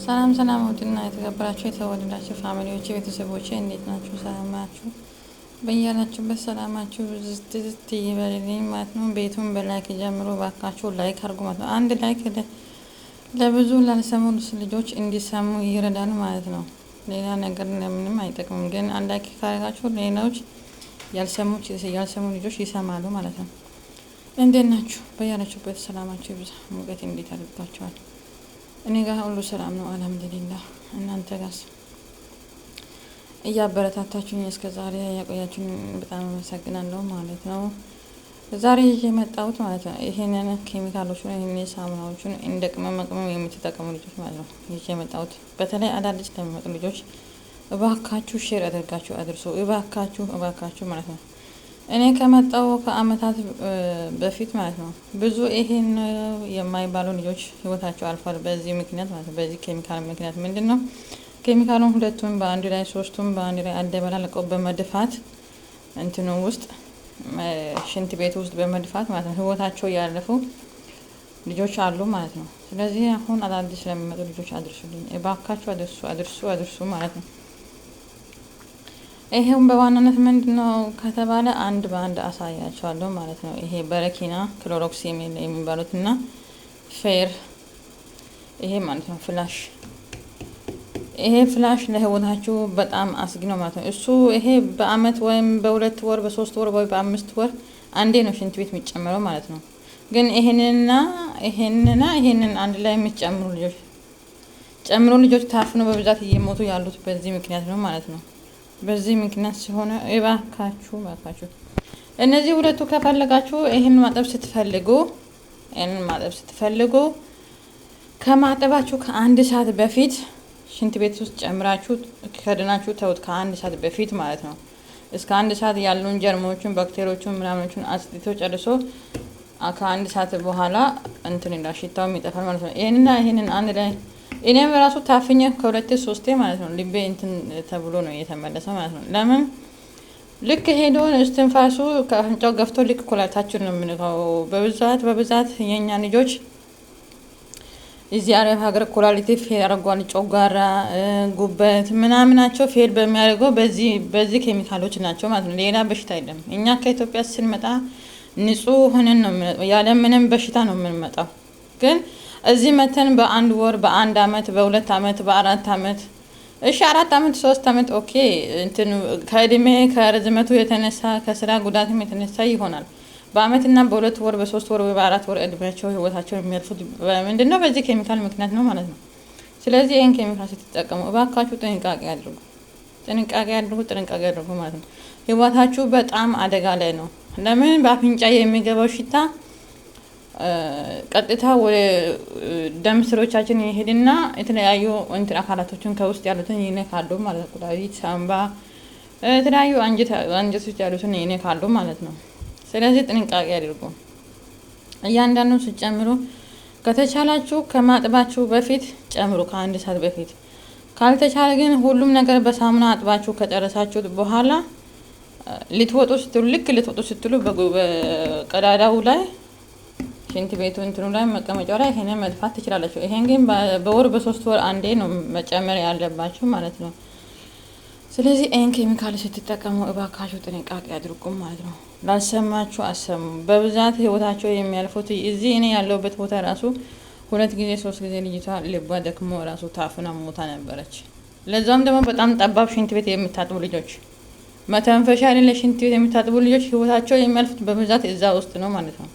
ሰላም ሰላም፣ ውድና የተከበራችሁ የተወደዳችሁ family ዎች ቤተሰቦቼ እንዴት ናችሁ? ሰላም ናችሁ? በያላችሁበት ሰላማችሁ ብዝት ዝት ይበልልኝ ማለት ነው። ቤቱን በ like ጀምሮ ባካችሁ like አድርጉ ማለት ነው። አንድ like ለብዙ ላልሰሙ ልጆች እንዲሰሙ ይረዳል ማለት ነው። ሌላ ነገር ለምንም አይጠቅምም፣ ግን አንድ like ካደረጋችሁ ሌሎች ያልሰሙ ልጆች ይሰማሉ ማለት ነው። እንዴት ናችሁ? በያላችሁበት ሰላማችሁ ይብዛ። ሙቀት እንዴት አድርጋችኋል? እኔ ጋር ሁሉ ሰላም ነው፣ አልሐምዱሊላህ። እናንተ ጋርስ? እያበረታታችሁኝ እስከ ዛሬ ያቆያችሁኝ በጣም አመሰግናለሁ ማለት ነው። ዛሬ ይዤ የመጣሁት ማለት ነው ይሄንን ኬሚካሎቹን ይሄንን ሳሙናዎቹን እንደ ቅመማ ቅመም የምትጠቀሙ ልጆች ማለት ነው ይዤ የመጣሁት። በተለይ አዳዲስ ለሚመጡ ልጆች እባካችሁ share አድርጋችሁ አድርሱ፣ እባካችሁ እባካችሁ ማለት ነው። እኔ ከመጣሁ ከአመታት በፊት ማለት ነው ብዙ ይሄን የማይባሉ ልጆች ህይወታቸው አልፏል። በዚህ ምክንያት ማለት ነው፣ በዚህ ኬሚካል ምክንያት። ምንድን ነው ኬሚካሉን ሁለቱም በአንድ ላይ ሶስቱም በአንድ ላይ አደበላልቀው በመድፋት እንትኑ ውስጥ ሽንት ቤት ውስጥ በመድፋት ማለት ነው ህይወታቸው ያለፉ ልጆች አሉ ማለት ነው። ስለዚህ አሁን አዳዲስ ለሚመጡ ልጆች አድርሱልኝ እባካችሁ፣ አድርሱ አድርሱ አድርሱ ማለት ነው። ይሄውም በዋናነት ምንድን ነው ከተባለ አንድ በአንድ አሳያቸዋለሁ ማለት ነው። ይሄ በረኪና ክሎሮክስ የሚባሉት እና ፌር ይሄ ማለት ነው ፍላሽ። ይሄ ፍላሽ ለህይወታችሁ በጣም አስጊ ነው ማለት ነው። እሱ ይሄ በአመት ወይም በ2 ወር በ3 ወር ወይ በ5 ወር አንዴ ነው ሽንት ቤት የሚጨምረው ማለት ነው። ግን ይሄንንና ይሄንና ይሄንን አንድ ላይ የሚጨምሩ ልጆች ጨምሮ ልጆች ታፍነው በብዛት እየሞቱ ያሉት በዚህ ምክንያት ነው ማለት ነው። በዚህ ምክንያት ሲሆነ እባካችሁ እባካችሁ እነዚህ ሁለቱ ከፈለጋችሁ ይህንን ማጠብ ስትፈልጉ ከማጠባችሁ ከአንድ ሰዓት በፊት ሽንት ቤት ውስጥ ጨምራችሁ ከድናችሁ ተውት። ከአንድ ሰዓት በፊት ማለት ነው። እስከ አንድ ሰዓት ያሉን ጀርሞቹን፣ ባክቴሪዎቹን፣ ምናምኖቹን አጽድቶ ጨርሶ ከአንድ ሰዓት በኋላ እንትን ይላል፣ ሽታውም ይጠፋል ማለት ነው። ይህንና ይህንን አንድ ላይ እኔም ራሱ ታፍኜ ከሁለቴ ሶስቴ ማለት ነው ልቤ እንትን ተብሎ ነው የተመለሰው ማለት ነው። ለምን ልክ ሄዶ እስትንፋሱ ከአፍንጫው ገፍቶ ልክ ኩላሊታችን ነው የምንለው። በብዛት በብዛት የኛ ልጆች እዚህ አረብ ሀገር ኩላሊት fail አድርጓል፣ ጨጓራ፣ ጉበት ምናምናቸው fail በሚያደርገው በዚህ ኬሚካሎች ናቸው ማለት ነው። ሌላ በሽታ የለም። እኛ ከኢትዮጵያ ስንመጣ ንጹህ ሆነን ነው የምንመጣው፣ ያለ ምንም በሽታ ነው የምንመጣው። ግን እዚህ መተን በአንድ ወር፣ በአንድ አመት፣ በ2 አመት፣ በ4 አመት፣ እሺ 4 አመት 3 አመት okay፣ እንትን ከእድሜ ከርዝመቱ የተነሳ ከስራ ጉዳትም የተነሳ ይሆናል። በአመትና በ2 ወር በ3 ወር ወይ በ4 ወር እድሜያቸው ህይወታቸው የሚያልፉት ምንድን ነው? በዚህ ኬሚካል ምክንያት ነው ማለት ነው። ስለዚህ ይህን ኬሚካል ስትጠቀሙ እባካችሁ ጥንቃቄ አድርጉ፣ ጥንቃቄ አድርጉ፣ ጥንቃቄ አድርጉ ማለት ነው። ህይወታችሁ በጣም አደጋ ላይ ነው። ለምን በአፍንጫ የሚገባው ሽታ ቀጥታ ወደ ደም ስሮቻችን ይሄድና የተለያዩ እንትን አካላቶችን ከውስጥ ያሉትን ይነካሉ ማለት ነው። ኩላሊት፣ ሳምባ፣ የተለያዩ አንጀት ውስጥ ያሉትን ይነካሉ ማለት ነው። ስለዚህ ጥንቃቄ አድርጉ። እያንዳንዱን ስትጨምሩ ከተቻላችሁ ከማጥባችሁ በፊት ጨምሩ፣ ከአንድ ሰዓት በፊት። ካልተቻለ ግን ሁሉም ነገር በሳሙና አጥባችሁ ከጨረሳችሁት በኋላ ልትወጡ ስትሉ ልክ ልትወጡ ስትሉ በቀዳዳው ላይ ሽንት ቤቱ እንትኑ ላይ መቀመጫው ላይ ይሄንን መድፋት ትችላላችሁ። ይሄን ግን በወር በ3 ወር አንዴ ነው መጨመር ያለባችሁ ማለት ነው። ስለዚህ ይህን ኬሚካል ስትጠቀሙ እባካችሁ ጥንቃቄ አድርጉ ማለት ነው። ላልሰማችሁ አሰሙ። በብዛት ህይወታቸው የሚያልፉት እዚህ እኔ ያለሁበት ቦታ ራሱ ሁለት ጊዜ ሶስት ጊዜ ልጅቷ ልቧ ደክሞ ራሱ ታፍና ሞታ ነበረች። ለዛም ደግሞ በጣም ጠባብ ሽንት ቤት የምታጥቡ ልጆች፣ መተንፈሻ የሌለ ሽንት ቤት የምታጥቡ ልጆች ህይወታቸው የሚያልፉት በብዛት እዛ ውስጥ ነው ማለት ነው።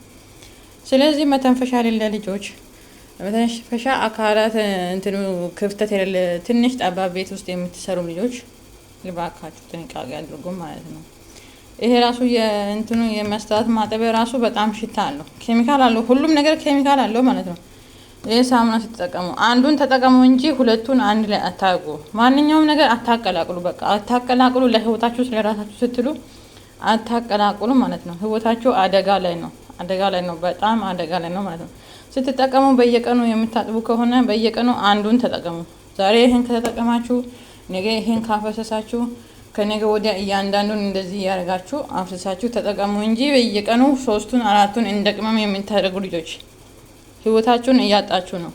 ስለዚህ መተንፈሻ የሌለ ልጆች፣ መተንፈሻ አካላት እንትኑ ክፍተት የሌለ ትንሽ ጠባብ ቤት ውስጥ የምትሰሩ ልጆች እባካችሁ ጥንቃቄ አድርጉ ማለት ነው። ይሄ ራሱ የእንትኑ የመስታወት ማጠቢያ ራሱ በጣም ሽታ አለው፣ ኬሚካል አለው፣ ሁሉም ነገር ኬሚካል አለው ማለት ነው። ይህ ሳሙና ስትጠቀሙ አንዱን ተጠቀሙ እንጂ ሁለቱን አንድ ላይ አታርጉ። ማንኛውም ነገር አታቀላቅሉ፣ በቃ አታቀላቅሉ። ለህይወታችሁ ስለራሳችሁ ስትሉ አታቀላቅሉ ማለት ነው። ህይወታችሁ አደጋ ላይ ነው፣ አደጋ ላይ ነው፣ በጣም አደጋ ላይ ነው ማለት ነው። ስትጠቀሙ በየቀኑ የምታጥቡ ከሆነ በየቀኑ አንዱን ተጠቀሙ። ዛሬ ይህን ከተጠቀማችሁ ነገ ይህን ካፈሰሳችሁ ከነገ ወዲያ እያንዳንዱን እንደዚህ እያደረጋችሁ አፍስሳችሁ ተጠቀሙ እንጂ በየቀኑ ሶስቱን አራቱን እንደ ቅመም የምታደርጉ ልጆች ህይወታችሁን እያጣችሁ ነው።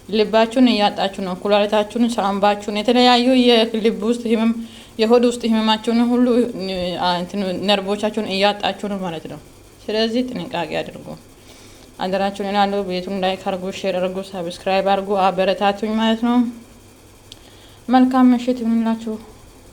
ልባችሁን እያጣችሁ ነው። ኩላሊታችሁን፣ ሳምባችሁን፣ የተለያዩ የልብ ውስጥ ህመም፣ የሆድ ውስጥ ህመማችሁን ሁሉ ነርቮቻችሁን እያጣችሁ ነው ማለት ነው። ስለዚህ ጥንቃቄ አድርጉ። አደራችሁን እላለሁ። ቤቱን like አድርጉ፣ share አድርጉ፣ subscribe አድርጉ፣ አበረታቱኝ ማለት ነው። መልካም ምሽት ይሁንላችሁ።